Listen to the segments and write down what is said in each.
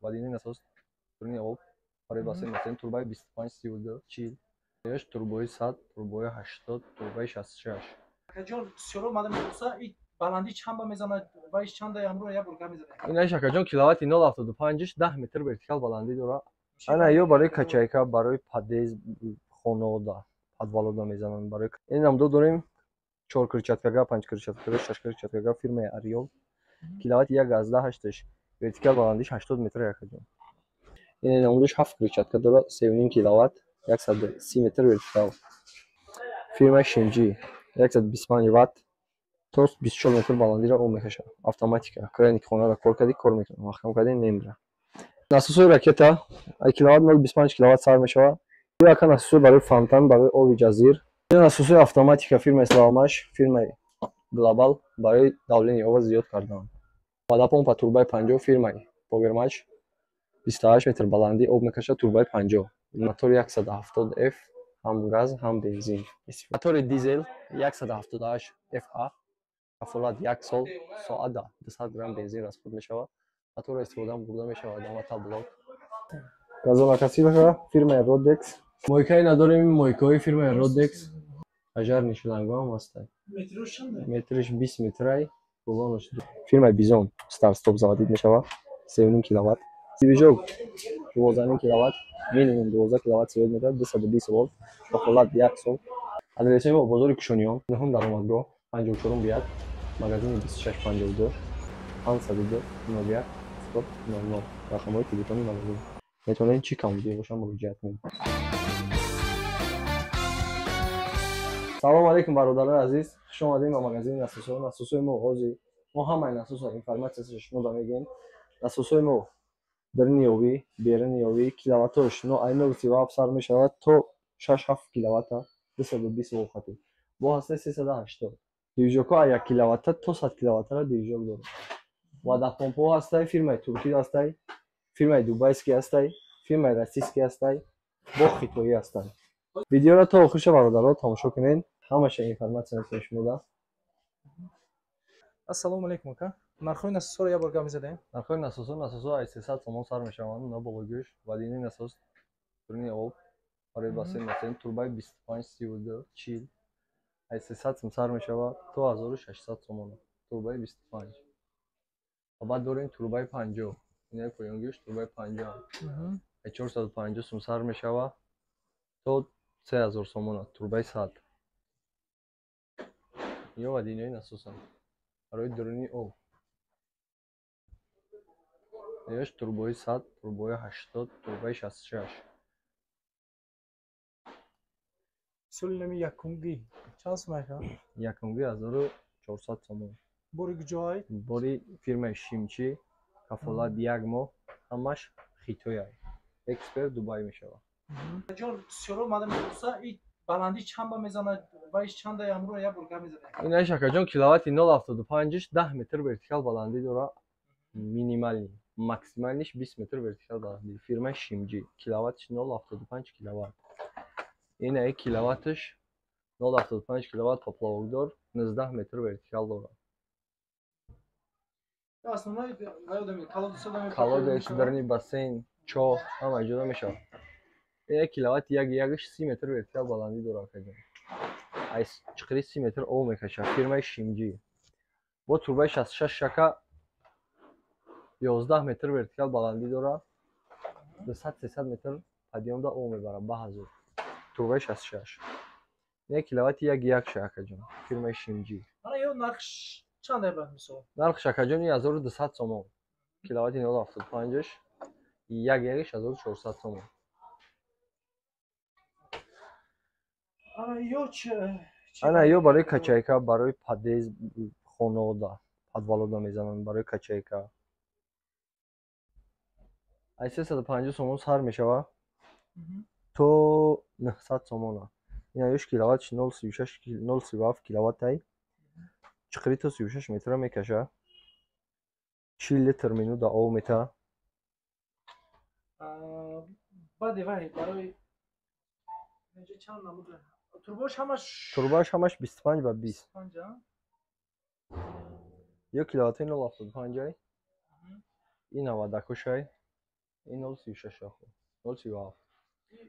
Водяной насос турни об барои бассейн, масалан, турбаи 25, 32, 40, ёш турбои 100, турбои 80, турбаи 66. Акаҷон, бисёро мада мепурса, и баландӣ чанд ба мезанад ва иш чанда ҳамро як бор гап мезанад. Ин акаҷон, киловатти 0,75-ш 10 метр вертикал баландӣ дорад. Ана ё барои качайка, барои подъезд, хонаода, подвалода мезананд. Барои ин намдо дорем 4 крыльчаткага, 5 крыльчаткага, 6 крыльчаткага фирмаи Ариол. Киловатт 1,8-ш вертикал баландиш 80 метр, акаҷон. Ин намудаш 7 крыльчатка дорад, 3,5 киловатт, 130 метр вертикал. Фирмаи Шимҷи 125 ватт то 24 метр баландиро об мекашад. Автоматика. Краник хонаро кор кардӣ, кор мекунад. Маҳкам кардӣ, намебирад. Насосҳои ракета киловатт 0,25 киловатт сар мешавад. Яка насосҳои барои фонтан, барои оби ҷазир. Ин насосҳои автоматика фирмаи Славмаш, фирмаи Глобал барои давлени об зиёд кардан. Водопомпа турбаи 50 фирмаи Повермаш 28 метр баландӣ об мекашад, турбаи 50. Мотори 170 F, ҳам газ, ҳам бензин. Мотори дизел 178 FA, кафолат 1 сол, соата 200 грамм бензин расход мешавад. Моторро истифода бурда мешавад мотоблок. Газонокосилка фирмаи Rodex. Мойкаи надорем, мойкаҳои фирмаи Rodex. Пожарный шлангҳо ҳам ҳастанд. Метрош чанд? Метриш 20 метрай, рулонаш фирмаи Бизон старт стоп заводид мешавад, 3,5 киловатт. Движок 12 киловатт, минимум 12 киловатт свет медиҳад, 220 волт, кафолат 1 сол. Адресҳои мо бозори Кушониён, 9 даромадгоҳ, 54 бият, магазини 2652, 502 01 70 00, рақамҳои телефони магазин. Метавонед чӣ камбудие бошад муроҷиат кунед. Салом алейкум, бародарони азиз, хуш омадем ба магазини насосҳо. Насосҳои мо ҳозир, мо ҳамаи насосҳо информатсияшро шумо да мегӯем. Насосҳои мо дарини обӣ, беруни обӣ, киловаттош но ай 0,37 сар мешавад то 6-7 киловатта, 220 волт хати. Бо ҳастаи 380. Движокҳо аз 1 киловатта то 100 киловаттаро движок дорад. Водопомпҳо ҳастай, фирмаи туркӣ ҳастай, фирмаи дубайский ҳастай, фирмаи российский ҳастай, бо хитоӣ ҳастай. Видеоро то охирша, бародаро, тамошо кунед, ҳамаша информатсия метавонед шумо да. Ассалому алейкум, ака. Нархҳои насосҳоро як бор гап мезадем. Нархҳои насосҳо, насосҳо аз 300 сомон сар мешаванд, на бологӯш, водяной насос турни об барои бассейн, масалан, турбаи 25, 32, 40 аз 300 сом сар мешавад то 1600 сомон, турбаи 25. Ва баъд дорем турбаи 50, инаи поёнгӯш турбаи 50. Аз 450 сом сар мешавад то 3000 сомон, турбаи 100. Ё водяной насосанд барои дуруни об. Ёш турбои 100, турбои 80, турбаи 66. Соли нами якумгӣ чанд сум, ака? Якумгӣ 1400 сомон. Бори куҷоай? Бори фирмаи Шимчи, кафолат 1 моҳ, ҳамаш хитояй. Эксперт Дубай мешавад. Ҷон, бисёро мада мепурса, и баландӣ чанд ба мезанад ва иш чанда ҳамро як бор гап мезанад. Ин акаҷон, киловатти 0,75-ш 10 метр вертикал баландӣ дорад, минимальный. Максимальныйш 20 метр вертикал баландӣ. Фирмаи Шимҷи, киловаттш 0,75 киловатт. Ин ай киловаттш 0,75 киловатт, поплавокдор, 19 метр вертикал дорад. Колодец, дарни бассейн, чоҳ, ҳама иҷода мешавад. Ин киловатт як якш 30 метр вертикал баландӣ дорад, акаҷон. Аз чиқири 30 метр об мекашад, фирмаи Шимҷи. Бо турбаи 66 шака 11 метр вертикал баландӣ дорад, 200-300 метр подъёмда об мебарад ба ҳазор. Турбаи 66. Ин киловатти як як ша, акаҷон, фирмаи Шимҷи. Ана ё нархш чанд бад мисол? Нархш, акаҷон, 1200 сомон. Киловатти 0,75-ш як якш 1400 сомон. Ана ё чи? Ана ё барои качайка, барои подъезд, хонаода, подвалода мезананд барои качайка. Аз 350 сомон сар мешавад то 900 сомона. Ин аюш киловаттш 0,36, 0,37 киловаттай. Чиқири то 36 метра мекаша. 40 литр минута об мета. Баъди вай барои инҷа чанд намуд турбош ҳамаш? Турбааш ҳамаш 25 ба 20. 25, а? Ё киловаттҳои 0,75 ай. Ин навадакошай. Ин 0,36 ахо. 0,37.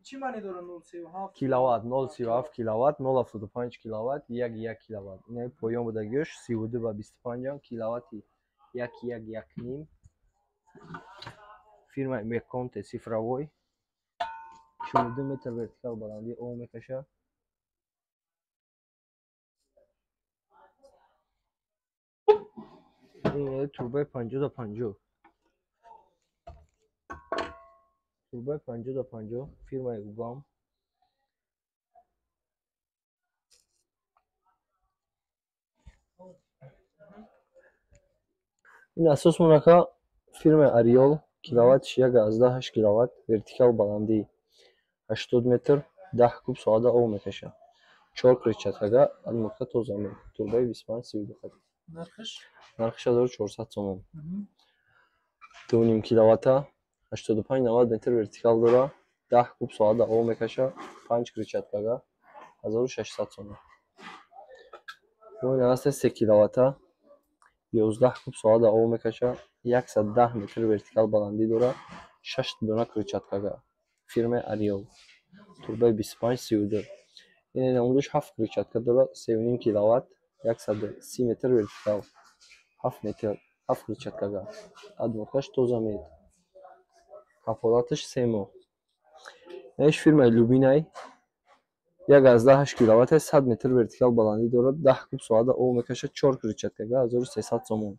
Чӣ маъне дорад 0,37? Киловатт 0,37 киловатт, 0,75 киловатт, 1,1 киловатт. Ина поён будагиёш 32 ба 25 киловатти 1,1,1,5. Фирмаи Меконте цифровой. 42 метр вертикал баландии об мекашад. Ин турбаи 50 ба 50. Турбаи 50 ба 50 фирмаи Угам. Ин асос монака фирмаи Ариол, киловаттш 1,8 киловатт, вертикал баландӣ 80 метр, 10 куб соата об мекашад. Чор крыльчаткага, обмотка тоза мед. Турбаи 25 32 хати. Нархиш? Нархиш 1400 сомон. 2,5 киловатта, 85-90 метр вертикал дора, 10 куб соата об мекашад, панҷ крыльчаткага, 1600 сомон. Ин ҳаст 3 киловатта, 11 куб соата об мекашад, 110 метр вертикал баландӣ дора, шаш дона крыльчаткага. Фирмаи Ариол. Турбаи 25 32. Ин намудаш ҳафт крыльчатка дора, 3,5 киловатт, 130 метр вертикал, 7 метр, ҳафт крыльчаткага. Обмоткаш тоза мед. Кафолаташ 3 моҳ. Иш фирмаи Любинай, 1,8 киловатт, 100 метр вертикал баландӣ дорад, 10 куб соата об мекашад, чор крыльчаткага, 1300 сомон.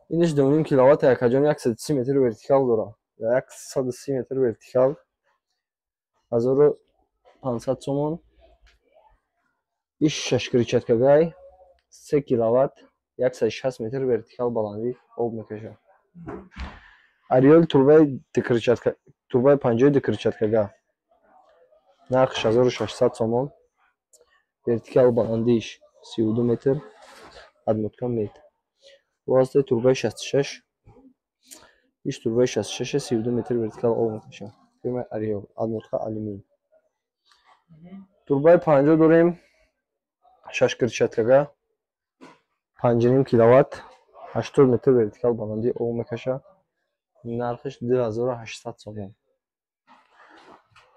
Иниш 2,5 киловатт, якаҷон, 130 метр вертикал дорад. 130 метр вертикал, 1500 сомон. Иш шаш крыльчаткагай, 3 киловатт, 160 метр вертикал баландӣ об мекашад. Ариол турбаи дукрыльчатка, турбаи 50 дукрыльчаткага. Нархш 1600 сомон. Вертикал баландиш 32 метр, обмотка мед. Воситаи турбаи 66. Иш турбаи 66, 32 метр вертикал об мекашад. Фирмаи Ариол, обмотка алюмин. Турбаи 50 дорем, шаш крыльчаткага, 5,5 киловатт, 80 метр вертикал баландӣ об мекашад. Нархиш 2800 сомон.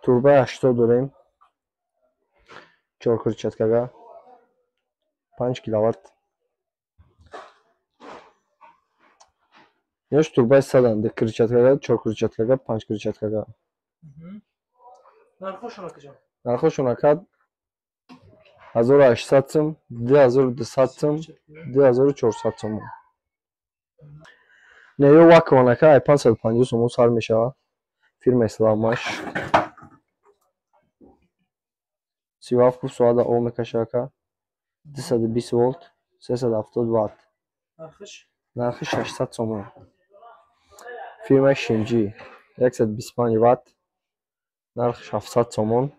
Турбаи 80 дорем, чор крыльчаткага, 5 киловатт. Ёш турбаи 100-анд, ду крыльчаткага, чор крыльчаткага, панҷ крыльчаткага. Нархошон акаҷон? Нархошон, ака, 1800 сум, 2200 сум, 2400 сомон. Не, ё вакууман, ака, ай 550 сомон сар мешавад. Фирмаи Славмаш. 37 куб соата об мекашад, ака. 220 волт, 370 ватт. Нархиш? Нархи 600 сомон. Фирмаи Шимҷӣ, 125 ватт, нархш 700 сомон.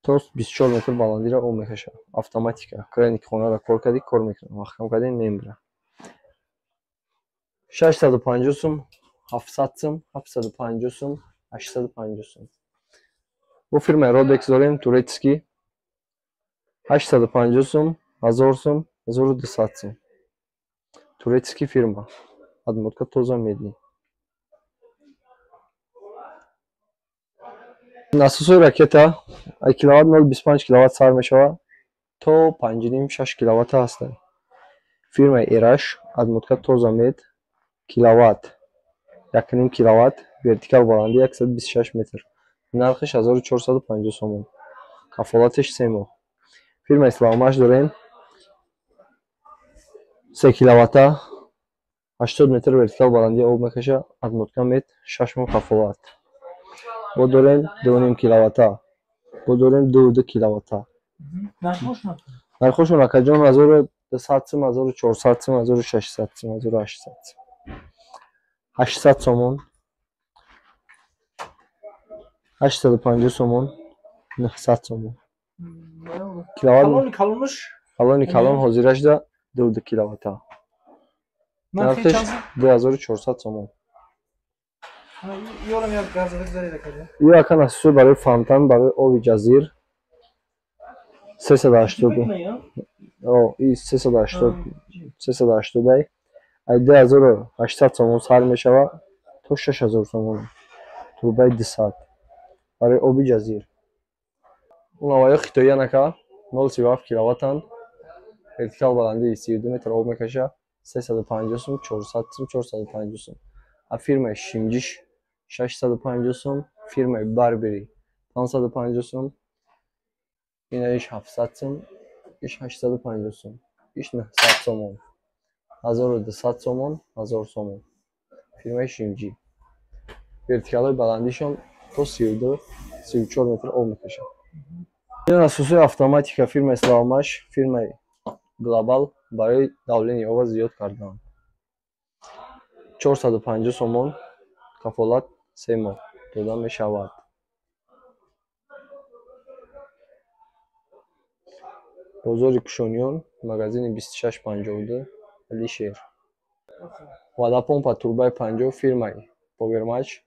То 24 метр баландиро об мекашад. Автоматика. Краник хонаро кор кардӣ, кор мекунад. Маҳкам кардӣ, мембира. 650 сум, 700 сум, 750 сум, 850 сум. Бо фирмаи Родекс дорем, турецкий. 850 сум, 1000 сум, 1200 сум. Турецкий фирма. Обмотка тоза медный. Насосҳои ракета ай киловатт 0,25 киловатт сар мешавад то 5,5-6 киловатта ҳастанд. Фирмаи Эраш, обмотка тоза мед, киловатт 1,5 киловатт, вертикал баландӣ 126 метр. Нархиш 1450 сомон. Кафолатиш 3 моҳ. Фирмаи Славмаш дорем, 3 киловатта, 80 метр вертикал баландии об мекашад, обмотка мед, 6 моҳ кафолат. Бо дорем 2,5 киловатта. Бо дорем 2,2 киловатта. Нархошон? Нархошон, акаҷон, 1200 сум, 1400 сум, 1600 сум, 1800 сум. 800 сомон, 850 сомон, 900 сомон. Киловатт Калони калонаш? Калони калон ҳозирашда 2,2 киловатта. Нархи Нархиш чанд? 2400 сомон. Ёрам як гап зада гузаред, акаҷон. Ё, ака, насосҳои барои фонтан, барои оби ҷазир 380. О, и 380, 380 ай 2800 сомон сар мешавад. то 6000 сомон. Трубаи 200 барои оби ҷазир. Наваё хитоия нака 0,37 киловаттанд. Вертикал баландии 32 метр об мекаша. 350 сум, 400 сум, 450 сум. А фирмаи Шимҷиш 650 сум, фирмаи Барбери 550 сум, инаиш 700 сум, иш 850 сум, иш 900 сомон, 1200 сомон, 1000 сомон. Фирмаи Шимҷи. Вертикалҳои баландишон то 32, 34 метр об мекашад. Ин асосҳои автоматика фирмаи Славмаш, фирмаи Глобал барои давлени ова зиёд кардан. 450 сомон, кафолат 3 моҳ дода мешавад. Бозори Кушониён, магазини 2652, Алишер. Водопомпа турбаи 50 фирмаи Повермач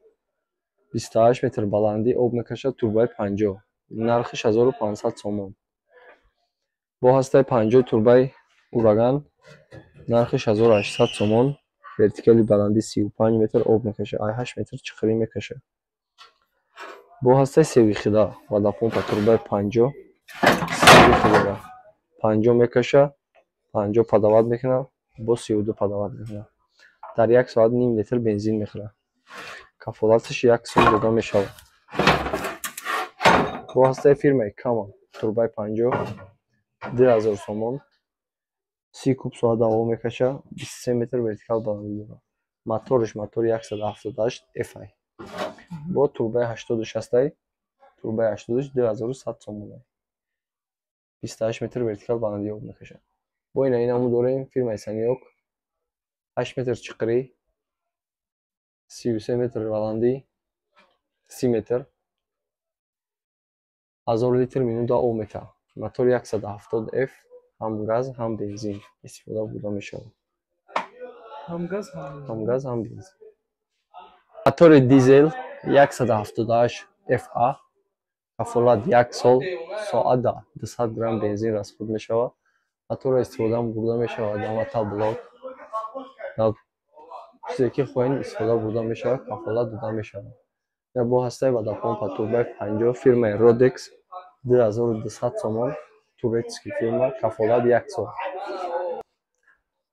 28 метр баландӣ об мекашад, турбаи 50. Нархиш 1500 сомон. Бо ҳастаи 50 турбаи Ураган нархиш 1800 сомон. Вертикали баландӣ 35 метр об мекашад, 8 метр чиқирӣ мекашад. Бо ҳастаи севихида водопомпа турбаи 50 севихидара 50 мекаша, 50 падават мекунад, бо 32 падават мекунад. Дар як соат ним литр бензин мехӯрад. Кафолаташ 1 сом дода мешавад. Бо ҳастаи фирмаи Кама турбаи 50 2000 сомон. 30 куб соат ҳаво мекаша, 23 метр вертикал баландӣ дорад. Моториш мотори 178 FI. Бо турбаи 86, турбаи 86 2100 сомон. 28 метр вертикал баландӣ об мекашад. Бо ина инаму дорем фирмаи Саниёк 8 метр чиқирӣ, 33 метр баландӣ, 30 метр, 1000 литр минута об метаҳад. Мотори 170 F, ҳам газ, ҳам бензин истифода бурда мешавад. Ҳам газ, ҳам бензин. Мотори дизел 178 FA, кафолат 1 сол, соата 200 грамм бензин расход мешавад. Моторро истифода бурда мешавад дар мотоблок. Дар чизе ки хоҳем истифода бурда мешавад, кафолат дода мешавад. Бо ҳастаи водопомпа турбаи 50 фирмаи Rodex 2200 сомон, турецкий фирма, кафолат 1 сол.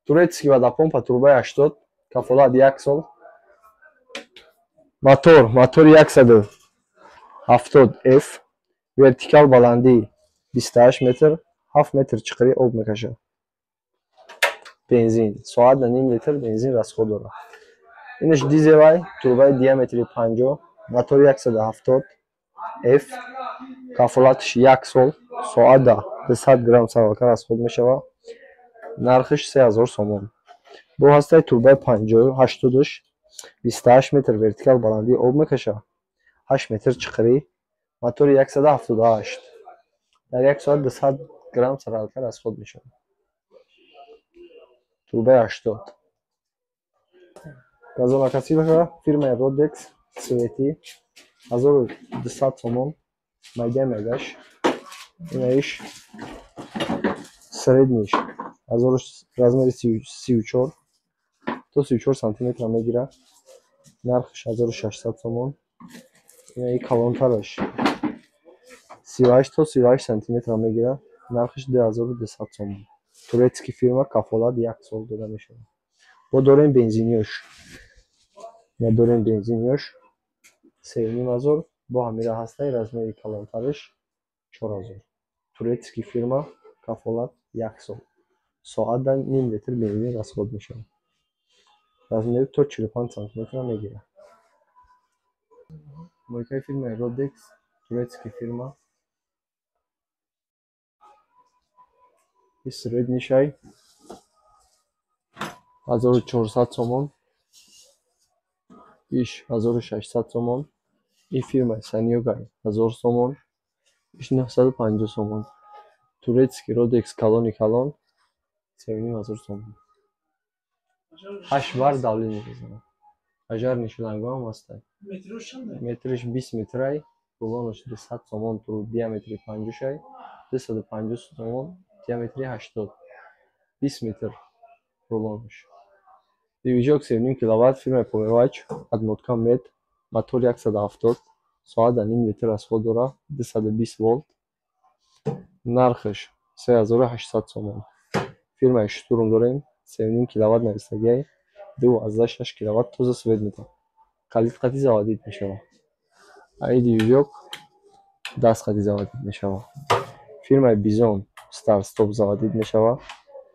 Турецкий водопомпа турбаи 80, кафолат 1 сол. Мотори 170 F, вертикал баландӣ 28 метр, 7 метр чиқирӣ об мекашад. Бензин соат ним литр бензин расход дорад. Инаш дизелай, турбаи диаметри 50, мотори 170 F, кафолатиш 1 сол, соата 200 грамм савалка расход мешавад. Нархиш 3000 сомон. Бо ҳастаи турбаи 50 80 28 метр вертикал баландӣ об мекашад, 8 метр чиқирӣ, мотори 178. Дар 1 соат 200 грамм саралка расход мешавад. Турбаи 80. Газонокосилка фирмаи Rodex свети 1200 сомон, майдаи майдаш. Инаиш средниш размери 34 то 34 сантиметра мегирад. Нархиш 1600 сомон. Инаи калонтараш 38 то 38 сантиметра мегирад. Нархиш 2200 сомон. Турецкий фирма, кафолат 1 сол дода мешавад. Бо дорем бензиниёш. Ма дорем бензиниёш 3500, бо ҳамира ҳастаи размери калонтараш 4000. Турецкий фирма, кафолат 1 сол. Соат ним литр бензин расход мешавад. Размери то 45 сантиметра мегирад. Мойкаи фирмаи Rodex, турецкий фирма. Среднишай 1400 сомон, иш 1600 сомон, и фирмаи Саниёгай 1000 сомон, иш 950 сомон. Турецкий Rodex калони калон 3500 сомон. 8 бар давление мезанад. Пожарный шлангҳо ҳам ҳастанд. Метриш чанд? Метриш 20 метрай, рулонаш 200 сомон, диаметри 56, 250 сомон, диаметри 80. 20 метр рулонаш. Движок 7,5 киловатт фирмаи Powerwatch, обмотка мед, мотор 170, соат да ним литр расход дора, 220 волт. Нархаш 3800 сомон. Фирмаи Штурм дорем, 7,5 киловатт нависагиай, 2,6 киловатт тоза свет медиҳад. Калид қати заводить мешавад. Аи движок даст қати заводить мешавад. Фирмаи Бизон старт стоп заводить мешавад.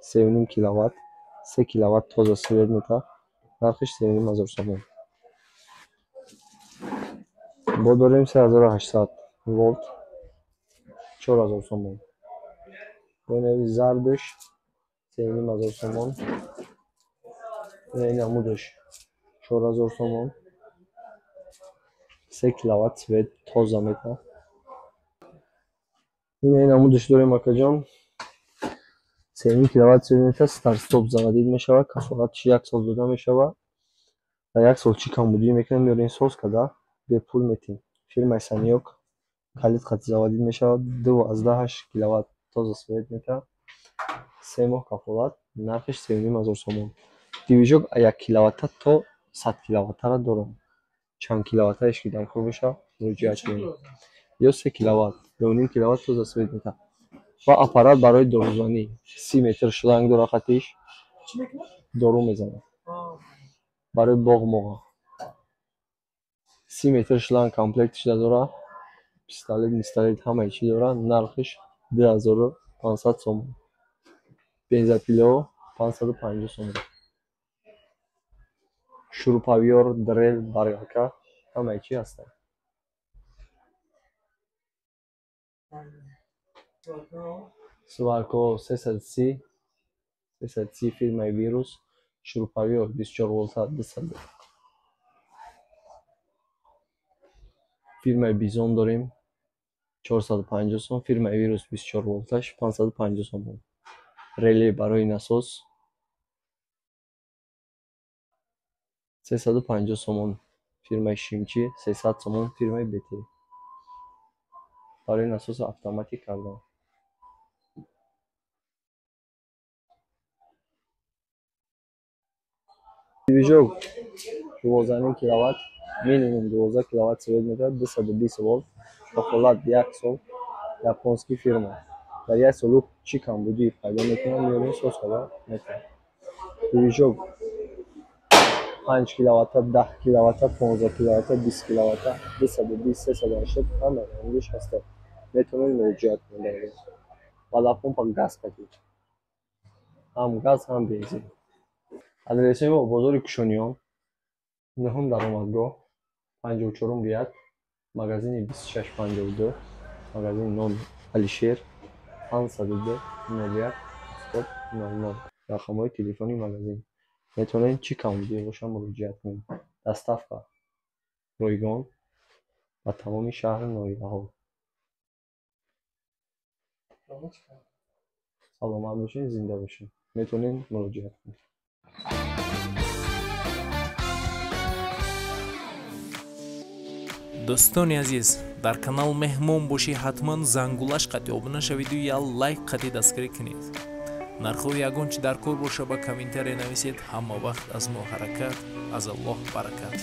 7,5 киловатт, 3 киловатт тоза свет медиҳад. Нархиш 3,5 ҳазор сомон. Бо дорем 3800 волт, 4000 сомон. Бо инави зардаш 3,5 ҳазор сомон. Ин амудаш 4000 сомон. 3 киловатт свет тоза медиҳад. Ин амудаш дорем акаҷон. 3,5 киловатт свет медиҳад, старт стоп заводить мешавад, кафолатш 1 сол дода мешавад. Ва 1 сол чӣ камбудӣ мекунем, меорем соз карда бепул метем. Фирмаи Санёк калид қати заводить мешавад, 2,8 киловатт тоза свет медиҳад. 3 моҳ кафолат, нархиш 3,5 ҳазор сомон. Движок 1 киловатта то 100 киловаттара дорам. Чанд киловаттаеш ки дар кор бошад, муроҷиат кунед. Ё 3 киловатт, 2,5 киловатт тоза свет медиҳад. Ва аппарат барои дорузанӣ 30 метр шланг дора қатиш, дору мезанад. Барои боғ-моға. 30 метр шланг комплект шуда дора, пистолет, мистолет ҳамаи чӣ дора, нархиш 2500 сомон. Бензопило 550 сомон. Шуруповёр, дрел, баргалка ҳамаи чӣ ҳастанд. Сварко 330, 330 фирмаи Вирус, шуруповёр 24 волта 200. Фирмаи Бизон дорем 450 сом, фирмаи Вирус 24 волташ 550 сомон. Реле барои насос 350 сомон, фирмаи Шимчи 300 сомон, фирмаи БТ. Барои насоси автоматик кардан. Движок 12,5 киловатт, минимум 12 киловатт свет медиҳад, 220 волт, кафолат 1 сол, японский фирма. Дар 1 сол чӣ камбудӣ пайдо мекунад, меорем соз карда метавонем. Движок 5 киловатта, 10 киловатта, 15 киловатта, 20 киловатта, 220, 380 ҳама рангиш ҳастанд. Метавонед муроҷиат кунед. Балапомпа газ қатӣ. Ҳам газ, ҳам бензин. Адреси мо бозори Кушониён, 9 даромадгоҳ, 54 ряд, магазини 2652, магазини номи Алишер, 502 01 70 00. Рақамҳои телефони магазин. Метавонед чӣ камбудие бошад муроҷиат кунед. Доставка ройгон ба тамоми шаҳру ноҳияҳо. Саломат бошед, зинда бошед. Метавонед муроҷиат кунед. Дӯстони азиз, дар канал меҳмон бошӣ, ҳатман зангулаш қати обуна шавиду я лайк қати дастгирӣ кунед. Нархҳои ягон чӣ дар кор боша ба комментария нависед. Ҳама вақт аз мо ҳаракат, аз Аллоҳ баракат.